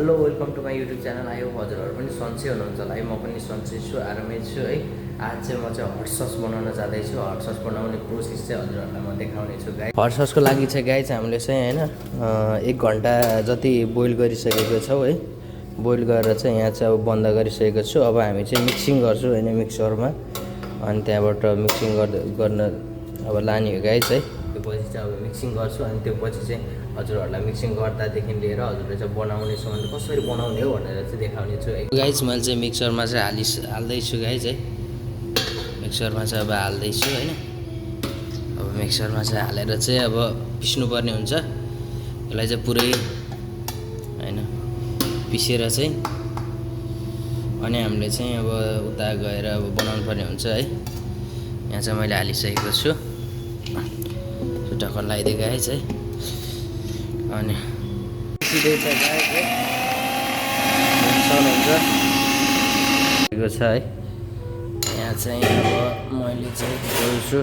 Hello welcome to my YouTube channel. I hope हजुरहरू पनि सन्चै हुनुहुन्छ होला है। म पनि सन्चै छु, आरामै छु है। आज चाहिँ म चाहिँ हट सस बनाउन जाँदैछु। हट सस बनाउने प्रोसेस चाहिँ हजुरहरूलाई म देखाउने छु गाई। हट ससको लागि चाहिँ गाई चाहिँ हामीले चाहिँ होइन 1 घन्टा जति बोइल गरिसकेको छौँ है। बोइल गरेर चाहिँ यहाँ चाहिँ अब बन्द गरिसकेको छु। अब हामी चाहिँ मिक्सिङ गर्छु होइन मिक्सरमा, अनि त्यहाँबाट मिक्सिङ गर्न अब लाने हो गाई चाहिँ। त्यो पछि चाहिँ अब मिक्सिङ गर्छु, अनि त्यो पछि चाहिँ हजुरहरूलाई मिक्सिङ गर्दादेखि लिएर हजुरले चाहिँ बनाउनेसम्म कसरी बनाउने हो भनेर चाहिँ देखाउने छु है। गाइज मैले चाहिँ मिक्सरमा चाहिँ हाल्दैछु गाइज है। मिक्सरमा चाहिँ अब हाल्दैछु होइन। अब मिक्सरमा चाहिँ हालेर चाहिँ अब पिस्नुपर्ने हुन्छ यसलाई चाहिँ पुरै होइन पिसेर चाहिँ, अनि हामीले चाहिँ अब उता गएर अब बनाउनु पर्ने हुन्छ है। यहाँ चाहिँ मैले हालिसकेको छु, ढक्कन लगाइदिएको गाइज है। अनि पिसिँदैछ गाइज है, हुन्छ छ है। यहाँ चाहिँ अब मैले चाहिँ खोल्छु,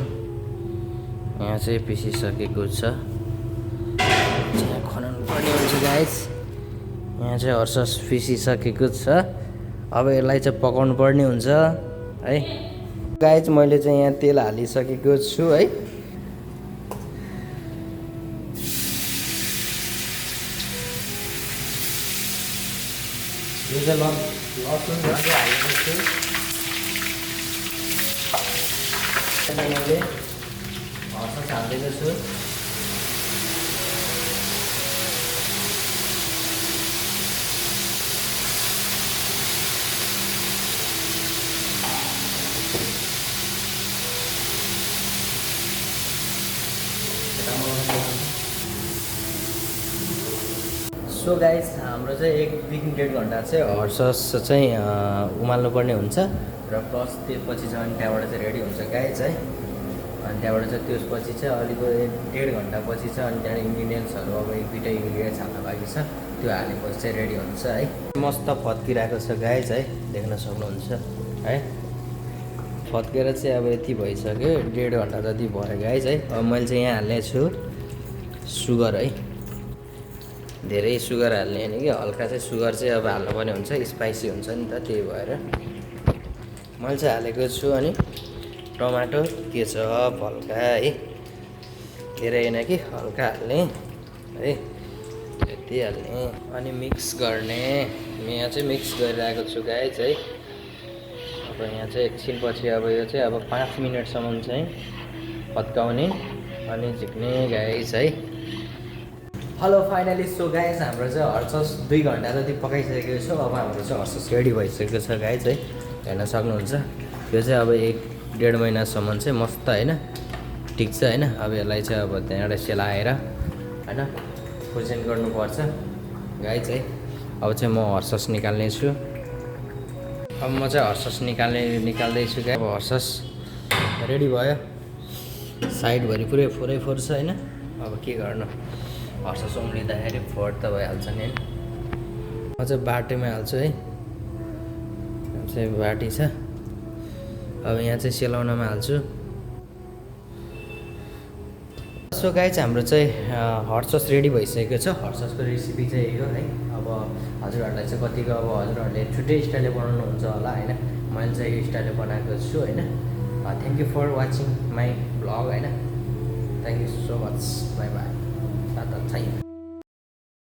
यहाँ चाहिँ पिसिसकेको छ। यहाँ खनाउनु पर्ने हुन्छ गाइज। यहाँ चाहिँ हट सस पिसिसकेको छ। अब यसलाई चाहिँ पकाउनु पर्ने हुन्छ है गाइज। मैले चाहिँ यहाँ तेल हालिसकेको छु है। यो चाहिँ लसुन चाहिँ हालेको छु। मैले हट सस हाल्दैको छु। सो गाइज हाम्रो चाहिँ 1देखि 1.5 घन्टा चाहिँ हट सस चाहिँ उमाल्नु पर्ने हुन्छ र प्लस त्यसपछि चाहिँ अनि त्यहाँबाट चाहिँ रेडी हुन्छ गाइज है। अनि त्यहाँबाट चाहिँ त्यसपछि चाहिँ अलिक 1.5 घन्टा पछि चाहिँ अनि त्यहाँबाट इन्ग्रिडियन्ट्सहरू अब 1-2 इन्ग्रिडियन्ट्स हाल्न बाँकी छ, त्यो हालेपछि चाहिँ रेडी हुन्छ है। मस्त फत्किरहेको छ गाइज है, देख्न सक्नुहुन्छ है। फत्केर चाहिँ अब यति भइसक्यो, 1.5 घन्टा जति भयो गाइज है। अब मैले चाहिँ यहाँ हाल्ने छु सुगर है। धेरै सुगर हाल्ने होइन कि, हल्का चाहिँ सुगर चाहिँ अब हाल्नुपर्ने हुन्छ, स्पाइसी हुन्छ नि त, त्यही भएर मैले चाहिँ हालेको छु। अनि टमाटो केचप हल्का है, धेरै होइन कि हल्का हाल्ने है, यति हाल्ने। अनि मिक्स गर्ने, यहाँ चाहिँ मिक्स गरिरहेको छु गाइज है। अब यहाँ चाहिँ एकछिनपछि अब यो चाहिँ अब 5 मिनटसम्म चाहिँ पत्काउने अनि झिक्ने गाइज है। हेलो फाइनली सो गाइज हाम्रो चाहिँ हट सस 2 घन्टा जति पकाइसकेको छु। अब हाम्रो चाहिँ हट सस रेडी भइसकेको छ गाइज है, हेर्न सक्नुहुन्छ। यो चाहिँ अब 1-1.5 महिनासम्म चाहिँ मस्त होइन टिक्छ होइन। अब यसलाई चाहिँ अब त्यहाँबाट सेलाएर होइन प्रेजेन्ट गर्नुपर्छ गाइज है। अब चाहिँ म हट सस निकाल्ने छु। अब म चाहिँ हट सस निकाल्दैछु गाइज। अब हट सस रेडी भयो, साइडभरि पुरै फोहोर छ होइन। अब के गर्नु, हट सस उम्लिँदाखेरि फोहोर त भइहाल्छ नि होइन। म चाहिँ बाटीमा हाल्छु है, चाहिँ बाटी छ। अब यहाँ चाहिँ सेलाउनमा हाल्छु। सो गाइज हाम्रो चाहिँ हट सस रेडी भइसकेको छ। हट ससको रेसिपी चाहिँ यो है। अब हजुरहरूलाई चाहिँ कतिको अब हजुरहरूले छुट्टै स्टाइलले बनाउनुहुन्छ होला होइन, मैले चाहिँ यो स्टाइलले बनाएको छु होइन। Thank you for watching my vlog होइन। Thank you so much, bye bye. छैन।